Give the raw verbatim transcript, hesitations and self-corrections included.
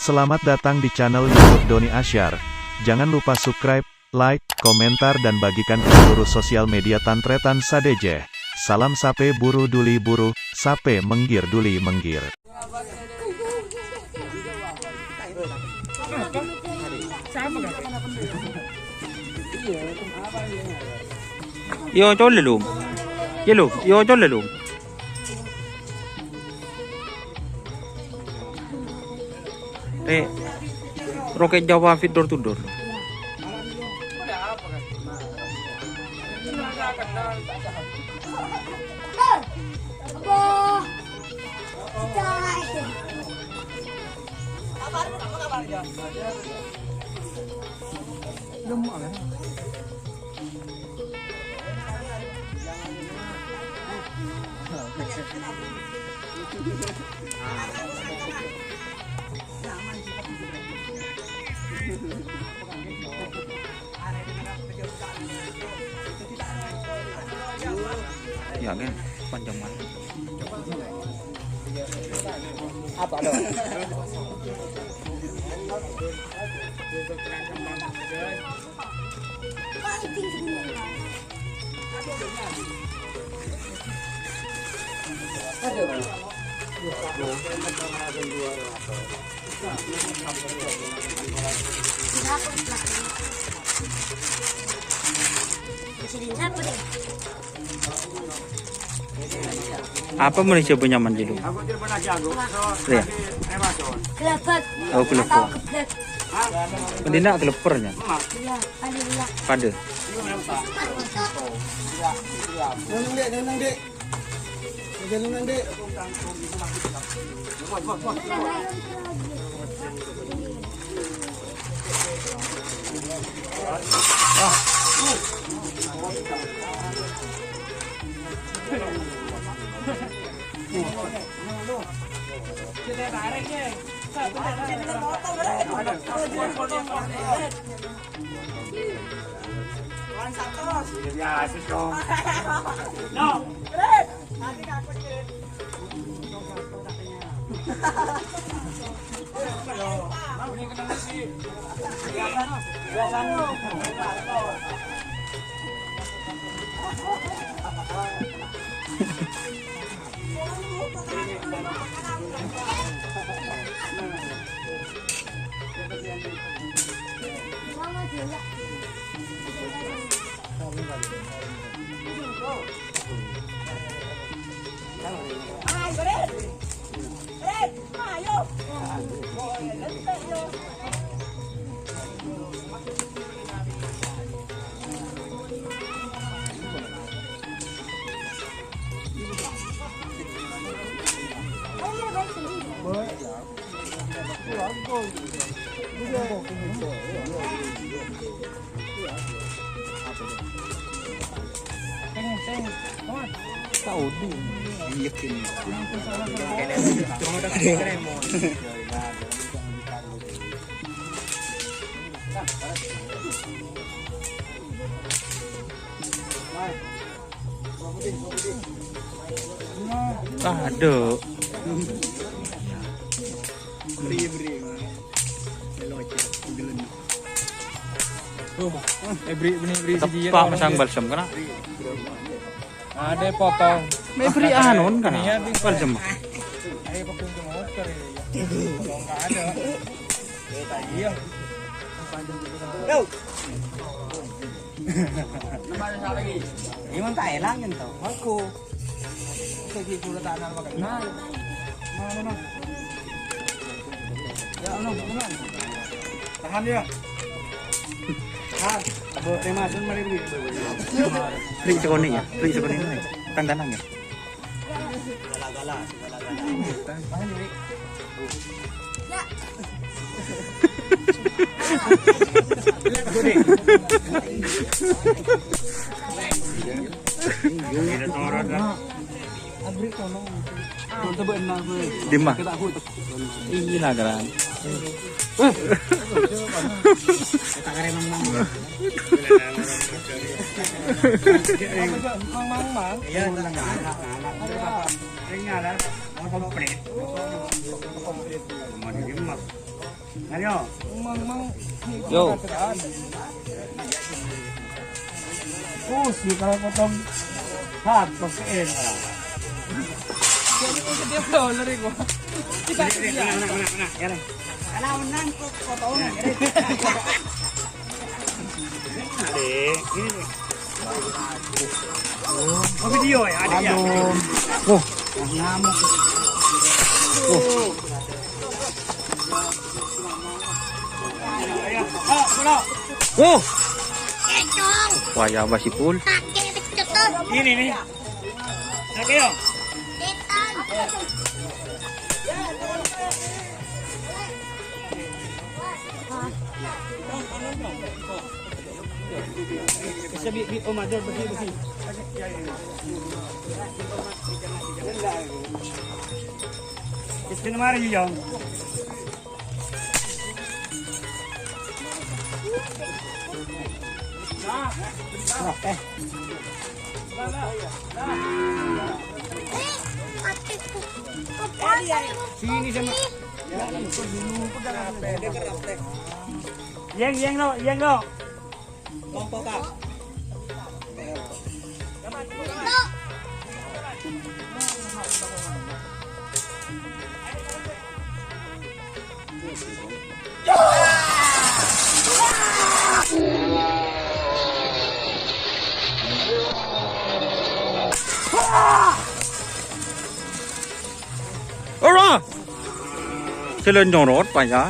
Selamat datang di channel YouTube Doni Asyar. Jangan lupa subscribe, like, komentar, dan bagikan ke seluruh sosial media tan-tarètan sadhâjâ. Salam sapè buru duli buru, sapè mèngghir duli mèngghir. Iyâ, col lu. Iyâ, lu. Iyâ, col lu. Eh, Roket Jawa fit door to door. Ya, kan? Panjang banget. Apa dong? Apa mènè sè bânnya' manjulu? Iya. Gelebek. Oh, gelebek. Atau geblek. Mendina geleper nya. Iya, alhamdulillah. Padâ. Neng, Dek, neng, neng, Dek. Neng, neng, Dek. Aduh. Beri, beri. Melo aja, ambilan. Oh, eh, beri, beri, beri, siji, ya, Pak, masang balsem, kena? Ada potong. Meh beri anu, kena? Iya, beri. Balsem. Ayo, potong ke motor, ya. Potong nggak ada. Iya. Yo. Emang tak elang, kan, tau? Aku. Lagi pula tak kenal, pakai kenal. Mana, mana? Ya Allah, teman. Tahan, ya. Tahan. Abu, terima kasih, mari, beri. Beri sekolah ya, beri sekolah ini. Tantangan ya. Gala-gala, gala-gala. Dimma? Iyâ, Nagrang. Mang, mang, mang. Iya, komplit. Komplit. Komplit. Ayo. Yo. Us, di kalau potong. Hah, pakai. Jadi, itu dia, bro, lari gua. Kita. Ini, ini, kerja. Menang, menang, menang, menang. Ya, menang. Kalau menang, kok, kok tahu, ya. Nih, ini, nih. Oh, video ya, ada ya. Aduh. Oh. Ngamuk. Oh. Ayo, ayo, ayo. Oh. Wah, ya, masih full. Ini nih. Oke, yo. Bisa bi-, bi-, oh, mader, besi, besi. Istimewa, Yong. Sini sama. Yeng, yeng, lo, yeng, lo. Ora! Sè la nyorot, Pak, ya.